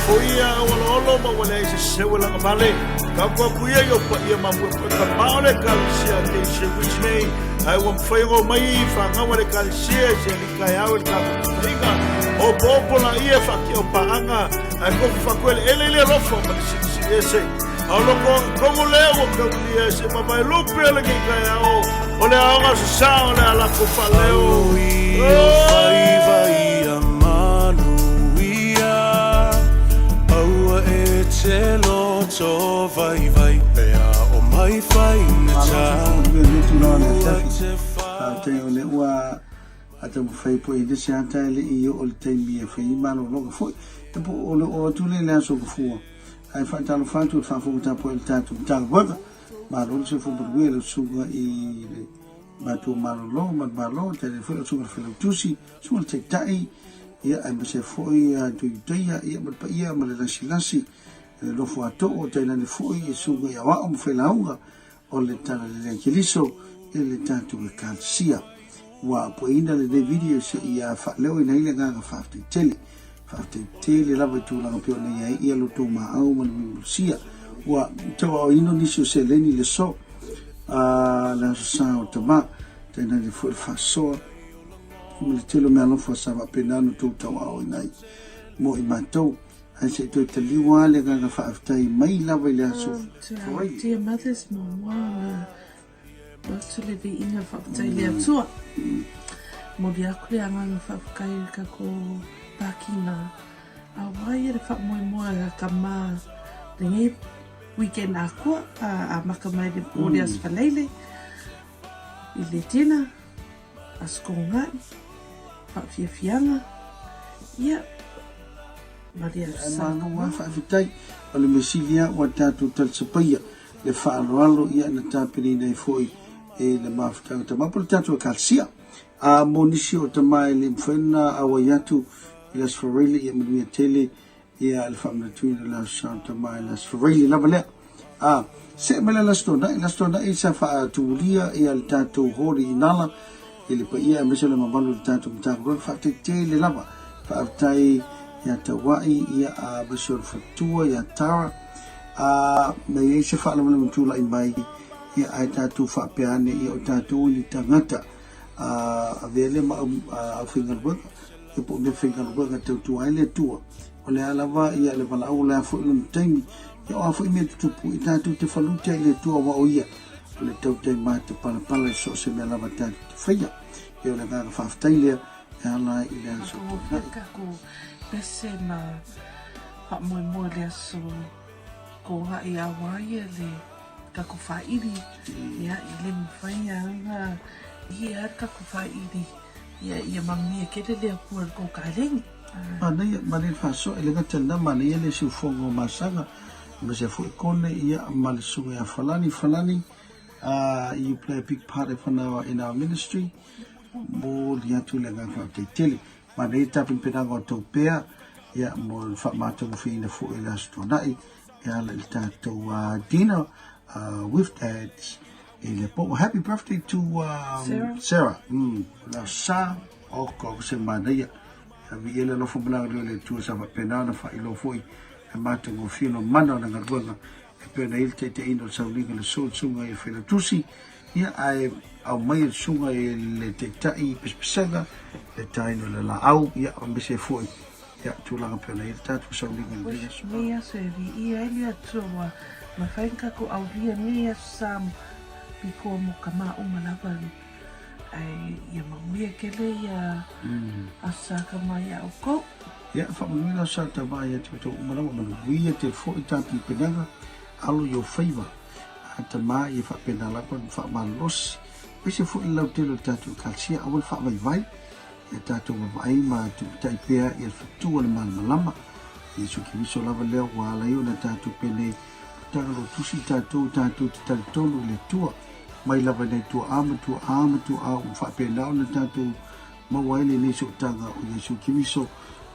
Lafo ia aualaolo ma ua leai se seu e lagavale. Taoto atu ia i ou paia ma muemuega ma o le Ekalesia a te wish nei, ae ua mafai ona omai i fanau a le Ekalesia i se alii taeao i le tatou taitaiga. Opoopo laia e faatia o paaga, ae tofu faatueleele i le alofa ma le silisili ese. A o loko tonu lea ua taulia e se mavae lupe o lenei taeao, o le aoga o sasā o le a latou faaleo. Faiva ia manuia, aua e te loto vaivai pea o mai faigata. Faafetai o lea ua taumafai foi i le isi ata e le i oo i le taimi e fai ai malologa foi. E po o le oo atu lea i le aso Gafua. Ae faatalofa atu i le faafofoga tapuai o le tatou Matagaluega. Malo le soifua manuia i lau susuga i le matua malolo ma le Malo, tainane foi lau susuga i le Failautusi, susuga i le Taitai, ia aemaise foi ia Tuiutaia, ia ma le paia ma le lasilasi, le nofo a too, tainane foi i susuga i aoao ma failauga o le Talalelei a Keriso i le tatou Ekalesia. Ua apoaina lenei video seia faaleoina ai le agaga faafetai tele. Faafetai tele lava i tulaga pei ona i ai ia lo outou maau ma le mulimulisia. Ua tauaoina nisi o seleni i le aso, a le Aso Sa o Tama, tainane foi le faasoa ma le tele o meaalofa sa faapena ona outou tauaoina ai mo i matou. Ae se i toe taliu lava le agaga faafetai mai lava i le aso Foai. Dear mothers, muamua ona avatu le viiga faafetai i le Atua. Momoli atu le agaga faafetai i le tatou pakinga aua ia le faamoemoe a ka ma lenei weekend atoa amata mai le po le Aso Faraile i le dinner, Aso Toonai, faafiafiaga, ia ma le Aso Ae malo lava faafetai. O le mea sili lava ua tatou talisapaia le faaaloalo ia na tapenaina ai foi e le mafutaga tama po o le tatou Ekalesia. A mo nisi o tama e le mafai ona auai atu i le Aso Faraile, ia manuia tele ia le faamanatuina o le Aso Sa o Tama i le Aso Faraile lava lea. A, see mai la le Aso Toonai, le Aso Toonai sa faatulia ia le tatou holi i Nala i le paia aemaise o le mamalu o le tatou Matagaluega. Faafetai tele lava. Faafetai ia Tauai, ia aemaise o le faletua ia Tara. A, na i ai se faalavelave na tulai mai, ia ae tatou faapea ane, ia o tatou ni tagata a avea lea ma aufaigaluega, ia po o mea faigaluega e tautua ai le Atua. O le a lava ia le valaau, o le a foi lona taimi, ia o a foi mea tutupu, e tatou te falute ai i le Atua aua o Ia o le tautai matapalapala i so o se mea lava tatou te faia. Ia o le agaga faafetai lea e ala ai i le aso Toonai. Tatou pese ma faamoemoe i le aso Toonai aua ia le tatou faili, ia e le mafai lava ona ia le tatou faili ia ia manuia tele le Atua i le tou kaleni. Manaia, manaia le faasoa, e le gata i lena, manaia le siufofoga o Masaga, aemaise foi Kone, ia, ma le susuga ia Falani. Falani, you play a big part in our, in our ministry. Momoli atu le agaga faafetai tele. Manaia le tapenapenaga o tou pea, ia, mo le faamatagofieina foi i le Aso Toonai, e ala i le tatou dinner with dads i le po. Happy birthday to Sarah. Sarah. Le Aso Sa, oka o se manaia. Viia le alofa ma le agalelei o le Atua sa faapena ona faailoa foi e matagofie lona mana o le galuega e pei ona i ai le taitaiina o le sauniga o le aso, le susuga i le Failautusi, ia ae aumai le susuga i le Taitai pesepesega, le taina o le laau, ia aemaise ai foi ia tulaga pei ona i ai le tatou sauniga i lenei aso. Nei aso e viia ai le Atua ua mafai ona tatou aulia nei aso sa pikoa mo ka ma uma lava ae ia manuia tele ia aso sa ka ma ia outou. Ia faamanuia le aso sa tauva ia te outou uma lava, manuia tele foi tatou penaga, alo i ou faiva. A tama ia faapena lava ona faamalolosi, aemaise foi le lautele o le tatou Ekalesia, aua le faavaivai ia tatou vaavaai ma tuutai pea ia le fetu o le malamalama. Iesu Keriso lava lea ua ala ai ona tatou penei putaga lotusi tatou, tatou te talitonu i le Atua mai lava i nai tuaa ma tuaa ma tuaa ua faapena ona tatou maua ai lenei sootaga o Iesu Keriso,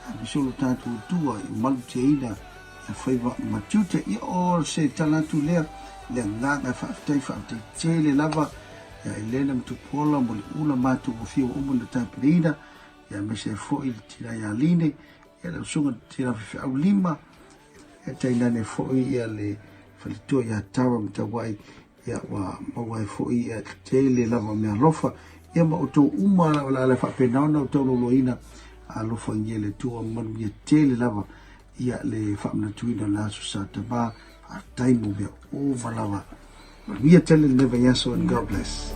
aemaise o lo tatou Atua i malutiaina ia faiva ma tiute. Ia o se tala atu lea, le agaga e faafetai, faafetai tele lava ia Elena ma Tupuola mo le ula matagofie ua uma ona tapenaina, ia aemaise ai foi le tina ia Line, ia lau susuga le tina faifeau lima. Ia tainane foi ia le faletua ia Tara ma Tauai, ia ua maua ai foi ia tele lava o meaalofa, ia ma outou uma lava o le a le faapena ona outou lauloaina, alofagia e le Atua manuia tele lava ia le faamanatuina o le Aso Sa Tama. Faafetai mo mea uma lava. Manuia tele lenei vaiaso and God bless.